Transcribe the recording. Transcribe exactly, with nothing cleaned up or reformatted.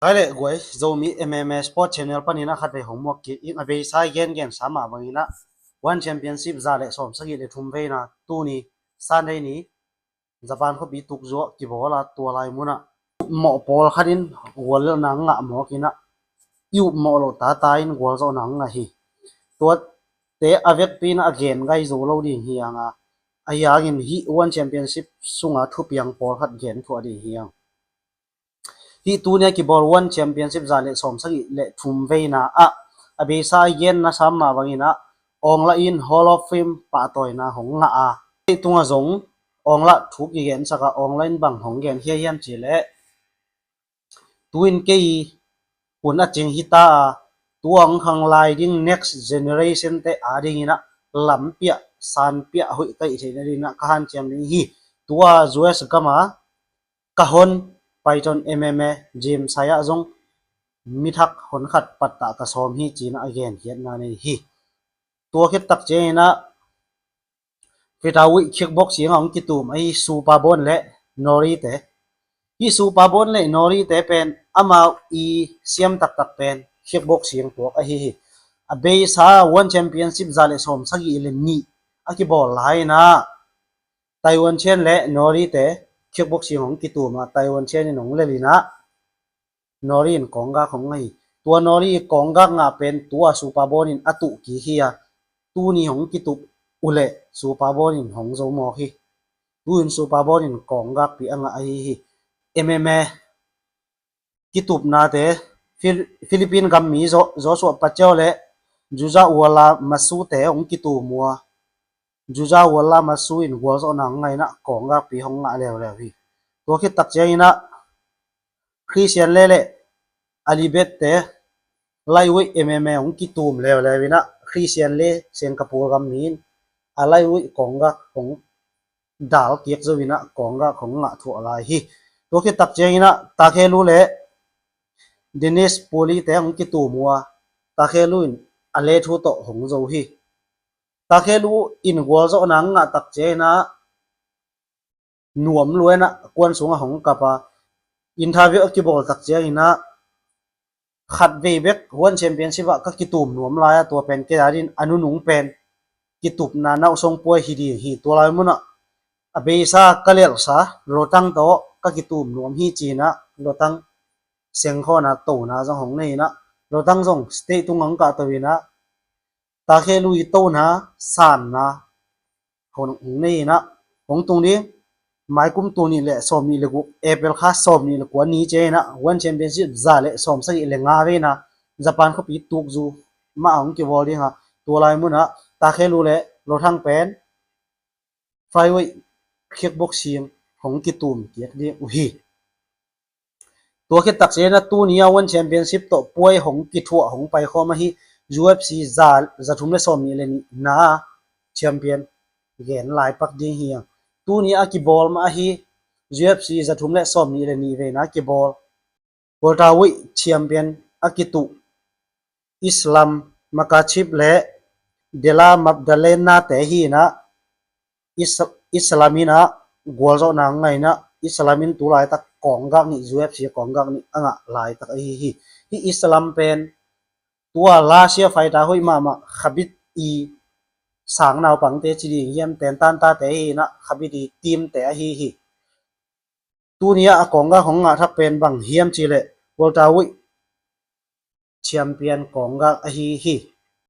Kai le guai, Zomi M M A Sport Channel panin a khat vei hong muak kik ing. A beisa i gengen sa mah bangin ah One Championship za le sawm sagih le thum veina tuni Sunday ni Japan khuapi tukzuah kibawl a, tua lai munah upmawh pawlkhat in guallelhna ngah mawk in ah, i upmawh loh tata in gualzawhna ngah hi. Tuate a vekpi in ah a gen gai zo lo ding hi ang a, ahi hangin hih One Championship sunga thupiang pawlkhat gen thuah ding hi ang. Hih tunia kibawl One Championship za le sawm sagih le thum veina ah a beisa i genna sa mah bangin ah Aung La in Hall of Fame pahtawina hong ngah a, hih tungah zong Aung La thu kigensak a, Aung La in bang hong gen hiam hiam cih leh, tu in kei hun a cing hi ta a, tu a hong khang lai ding next generation te adingin ah lampiah sanpiah hoih ka hih theihna dingin ah ka hanciam ding hi. Tua U S gam a ka hon Python M M A gym sai ah zong mi thak hon khat pattah ka sawm hi, ci-in ah a genkhiatna nei hi. Tua khit tak ciangin ah featherweight kickboxing a hong kitum ahi Superbone le Norrie te. Hih Superbone le Norrie te pen amau i siam taktak pen kickboxing tuak ahi hi. A beisa One Championship za le sawm sagih le nih a kibawl lai-in ah Taiwan Chen le Norrie te kickboxing hong kitum a, Taiwan Chen in hong lel in ah Norrie in kawnggak hong ngah hi. Tua Norrie i kawnggak ngah pen tua Superbone in a tuh kik hi a, tuni hong kitup uh leh Superbone in hong zo mawk hi. Tu in Superbone in kawnggakpi a ngah ahi hi. M M A kitupnate, Phil-, Philippine gammi Jo-, Joshua Pacquiao le Juja Wala Masu te hong kitum uh a, Juja Wala Masu in gualzawhna hong ngah in ah kawnggakpi hong ngah leuleu hi. Tua khit tak ciangin ah Christian Le le Alibet te lightweight M M A hong kitum leuleu in ah Christian Le Singapore gammi in a lightweight kawnggak hong dal kik zo in ah kawnggak hong ngah thuah lai hi. Tua khit tak ciangin ah Takhelu le Dennis Poli te hong kitum uh a, Takhelu in a le thu tawh hong zo hi. Takhelu in gualzawhna hong ngah tak ciangin ah nuam lua in ah kuan sungah hong kap a, interview a kibawl tak ciangin ah khat vei bek One Championship ah ka kitum nuam lai a, tua pen kei adingin a nunung pen kitupna nauhsong puai hi ding hi. Tua lai munah a beisa ka lelhsa Lotang tawh ka kitum nuam hi, ci-in ah Lotang sengkhawna tona zong hong nei in ah Lotang zong stage tungah hong kahto in ah Takhelu i tona sanna hong, hong nei in ah hong tung ding. Maikum tul nih le sawmnih le guk, April kha sawmnih le kua ni ciangin ah One Championship za le sawm sagih le nga veina Japan khuapi tukzu mah hong kibawl ding a, tua lai munah Takhelu le Lotang pen flyweight kickboxing hong kitum kik ding uh hi. Tua khit tak ciangin ah tuni a One Championship tawh puai hong kithuah hong paikhawm ahi U F C za, za thum le sawmnih le nihna champion gen lai pak ding hi ang. Tuni a kibawl mah ahi U F C za thum le sawmnih le nih veina kibawl welterweight champion a kituh Islam Makhachev le Della Maddalena te hi in ah Is-, Islam in ah gualzawhna hong ngah in ah Islam in tu laitak kawnggak nih, U F C kawnggak nih a ngah laitak ahi hi. Hih Islam pen tua last year fighter hoih mahmah Khabib i sang naupangte ci ding hiam, tentantate hi in ah Khabib i team te ahi hi. Tuni a kawnggak hong ngah thak pen bang hiam cih leh welterweight champion kawnggak ahi hi.